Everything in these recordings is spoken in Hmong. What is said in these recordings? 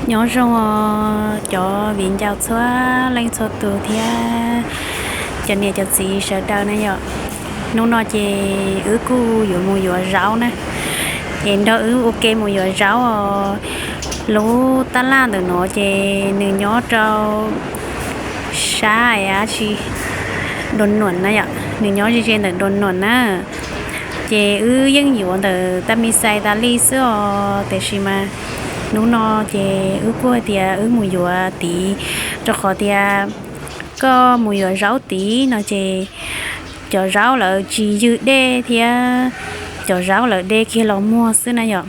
Nyob zoo os cov viv ncaus txhua leej txhua tus thiab cov niam cov txiv sawv daws na yom. Hnub no ces wb kuj yuav mus yuav zaub na, es nrog wb ua ke mus yuav zaub os. Lub tab laj ntawm no ces nws nyob rau sab dab tsi, Dua Nuam na yom, nws nyob ze ze ntawm Dua Nuam na. Ces wb yeej yuav ntawm Tag Mis Xais tas li xwb os, tiam sis mas hnub no ces wb kuj hais tias wb mus yuav tid, rau qhov tias koj mus yuav zaub tid no ces cov zaub lawv tsis ywg dej thiab cov zaub lawv de kiag los muag xwb na yom.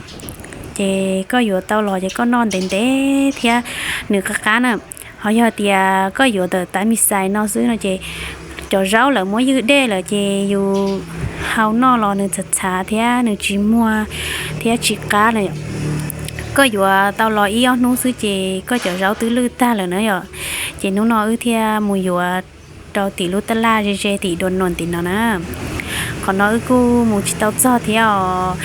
Ces koj yuav tau los ces koj noj ntev ntev thiab nws qab qab na. Ho yog tias koj yuav ntawm Tag Mis Xais no xwb no ces cov zaub lawv muab ywg dej lawm ces yus hau noj los nws txhav txhav thiab nws tsis muag thiab tsis qab na yom. Koj yuav tau los ib ob hnub xwb ces koj cov zaub twb lwj tag lawm na yom. Ces hnub no wb thiaj mus yuav rau tim lub tab laj ze ze tim Dua Nuam tim no na. Qhov no wb kuj mus tsis tau txog thiab os,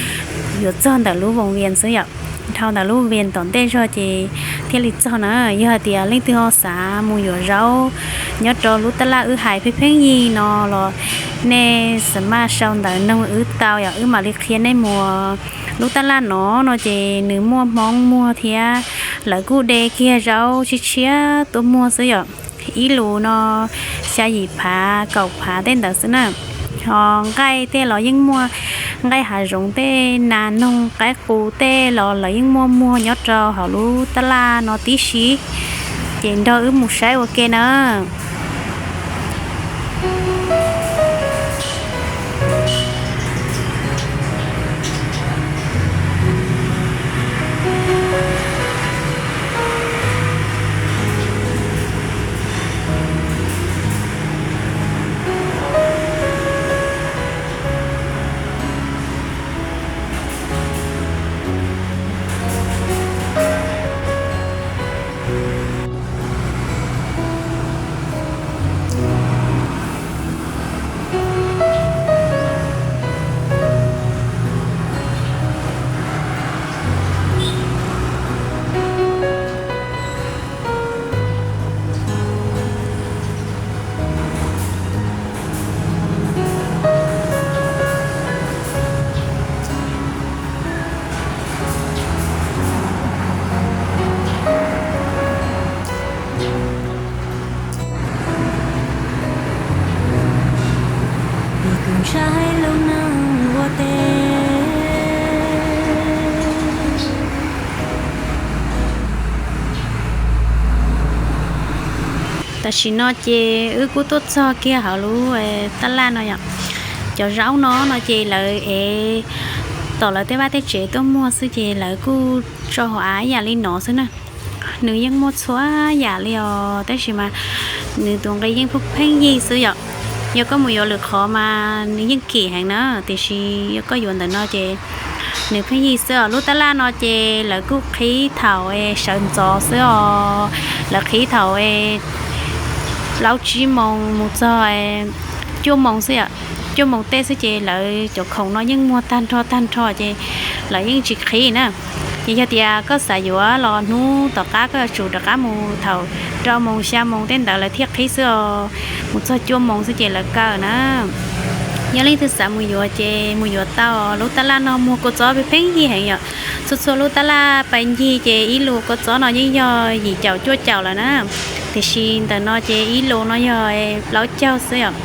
yuav txog ntawm lub Voos Vias xwb yom. Dhau ntawm lub Voos Vias tom ntej zog ces thiaj li txog na. Yog hais tias leej twg ho xav mus yuav zaub nyob rau lub tab laj wb hais pheej pheej yig no los nej xa maj sau ntawv noog wb tau yom, wb mam li qhia nej mus. Lub tab laj no no ces nws muaj Hmoob muag thiab lawv kuj de kiag zaub tshiab tshiab tuaj muag xwb yom. Ib lus no xya yim phav kaum phav tej ntawd xwb na. Ho nqaij tej los yeej muaj, nqaij hav zoov tej, nas noog qaib qus tej los lawv yeej muaj muag nyob rau hauv lub tab laj no tib si. Ces nrog wb mus saib ua ke na. Tam sim no ces wb kuj tuaj txog kiag hauv lub tab laj no yom. Cov zaub no no ces lawv ev tom lawv tej vaj tej tsev tuaj muag xwb ces lawv kuj tso hauv av ib yam li no xwb na. Nws yeej muaj txhua yam li os, tab sis mas nws tus nqi yeej pheej pheej yig xwb yom. Yog koj mus yuav lwm qhov mas nws yeej kim heev na, tiam sis yog koj yuav ntawm no ces nws pheej yig xwb os. Lub tab laj no ces lawv kuj qhib thaum sawv ntxov xwb os, lawv qhib thaum plaub tsib moos mus txog cuaj moos xwb yom. Cuaj moos tej xwb ces lawv cov khoom no yeej muag tag nrho tag nrho ces lawv yeej tsis qhib na. Ces yog tias koj xav yuav los hnub tom qab koj yuav tsum rov qab mus thaum rau moos xya moos tej ntawd lawv thiaj qhib xwb os, mus txog cuaj moos xwb ces lawv kaw na. Yog leej twg xav mus yuav ces mus yuav tau. Lub tab laj no muag kua txob pheej yig heev yom. Txhua txhua lub tab laj pais ncig ces ib lus kua txob no yeej yog yim caum cuaj caum lawm na, tiam sis ntawm no ces ib lus no yog plaub caug xwb yom.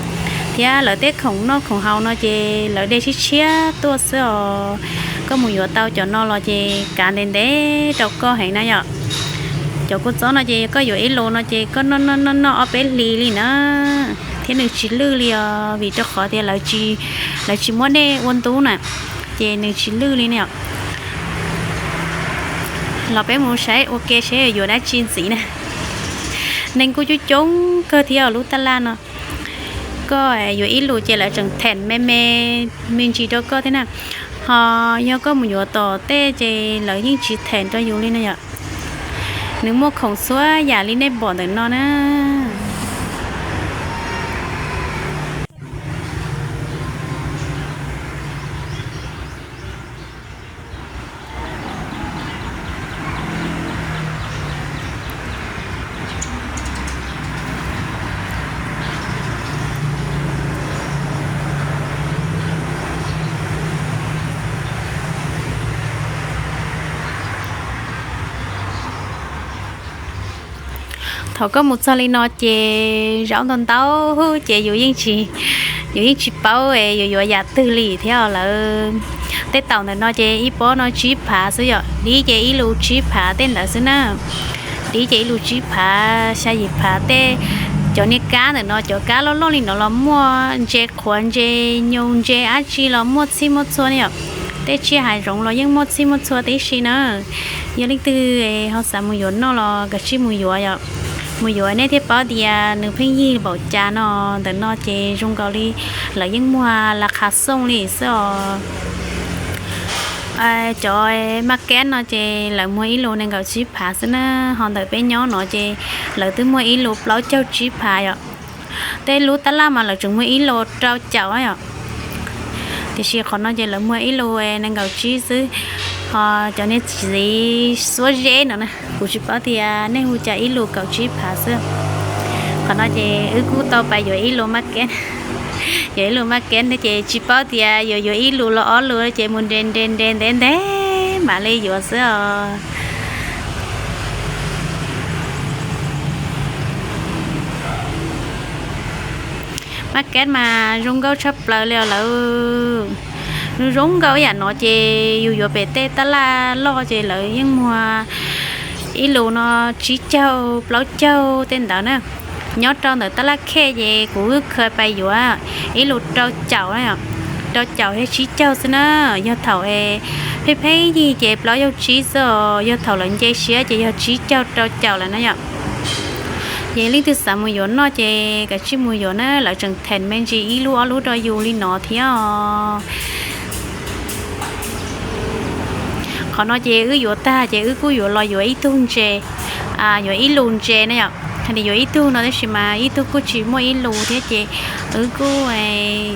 Thiab lawv tej khoom noj khoom haus no ces lawv de tshiab tshiab tuaj xwb os. Koj mus yuav tau cov no los ces kav ntev ntev rau koj heev na yom. Cov kua txob no ces koj yuav ib lus no ces koj noj noj noj noj ob peb hlis li na, thiab nws tsis lwj li os, vim rau qhov tias lawv tsis muab dej ua ntub na, ces nws tsis lwj li na yom. Los peb mus saib ua ke seb yuav dab tsi ntxiv na. Neeg kuj coob coob kawg thiab lub tab laj no. Koj yuav ib lus ces lawv tseem them me me me ntsis rau koj thiab na. Ho yog koj mus yuav tom tej ces lawv yeej tsis them rau yus li na yom. Nws muaj khoom txhua yam li nej pom ntawm no na. Thaum koj mus txog li no ces zaub ntau ntau ces yus yeej tsis, yus yeej tsis paub yus yuav yam twg li thiab lawm. Tej taum ntawm no ces ib pob no tsib phav xwb yom, dib ces ib lus tsib phav tej ntawd xwb na. Dib ces ib lus tsib phav xya yim phav tej. Cov niag kab ntawm no, cov kab loj loj li no los muaj, ntses qhuav, ntses nyoos, ntses dab tsi los muaj txhij muaj txhua ne yom. Tej tsiaj hav zoov los yeej muaj txhij muaj txhua tib si na. Yog leej twg ho xav mus yuav noj los kav tsij mus yuav yom. Mus yuav nej thiaj paub tias nws pheej yig npaum cas no. Ntawm no ces zoo nkaus li lawv yeej muag las khas xooj li xwb os. Cov maj keb no ces lawv muag ib lus nees nkaum tsib phav xwb na. Ho ntawm peb nyob no ces lawv twb muag ib lus plaub caug tsib phav yom. Tej lub tab laj mas lawv tseem muag ib lus rau caum yom. Tiam sis qhov no ces lawv muag ib lus nees nkaum tsib xwb. Ho cov niag txiv xuab zeb no na, kuv tsis paub tias nej hu cas, ib lus kaum tsib phav xwb. Qhov no ces wb kuj tau pais yuav ib lus maj keb, yuav ib lus maj keb thiab ces tsis paub tias yuav yuav ib lus los ob lus ces mus nres nres nres ntev ntev mam li yuav xwb os. Maj keb mas zoo nkauj tshaj plaws li os lawv. Zoo zoo nkauj ib yam no ces yus yuav pem tej tab laj loj ces lawv yeej muag ib lus no tsib caug plaub caug tej ntawd na. Nyob rau ntawm tab laj khej ces kuv wb kha pais yuav ib lus rau caum, rau caum thiab tsib caug xwb na. Yog thaum pheej pheej yig ces plaub caug tsib xwb os, yog thaum lawv nce siab ces yog tsib caug rau caum lawm na yom. Ces leej twg xav mus yuav noj ces kav tsij mus yuav na, lawv tseem them me ntsis ib lub ob lub rau yus li no thiab os. Qhov no ces wb yuav tag ces wb kuj yuav los yuav ib tug ntses, yuav ib lus ntses na yom. Hais tias yuav ib tug no tab sis mas ib tug kuj tsis muaj ib lus thiab ces wb kuj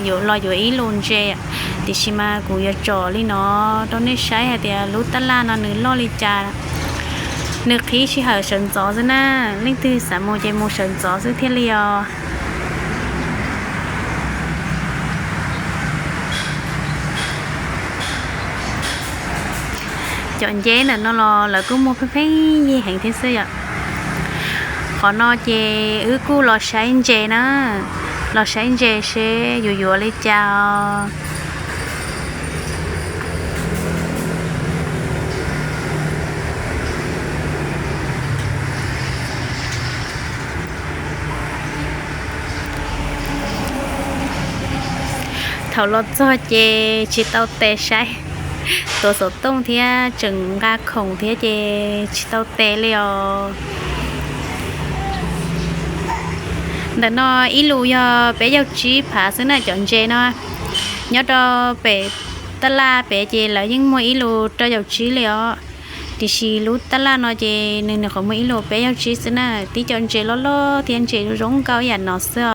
yuav los yuav ib lus ntses. Tiam sis mas kuv yuav tsom li no rau nej saib hais tias lub tab laj no nws loj li cas. Nws qhib sij hawm sawv ntxov xwb na, leej twg xav mus ces mus sawv ntxov xwb thiaj li os. Cov nceb ntawm no los lawv kuj muag pheej pheej yig heev thiab xwb yom. Qhov no ces wb kuj los saib ntses na, los saib ntses seb yuav yuav li cas os. Thaum los txog ces tsis tau tes saib, tuav xov tooj thiab tseem nqa khoom thiab ces tsis tau tes li os. Ntawm no ib lus yog peb caug tsib phav xwb na cov ntses no. Nyob rau pem tab laj pem ces lawv yeej muag ib lus rau caum tsib li os. Tiam sis lub tab laj no ces nws nyuam qhuav muag ib lus peb caug tsib xwb na. Tib co ntses loj loj thiab ntses zoo nkauj ib yam no xwb.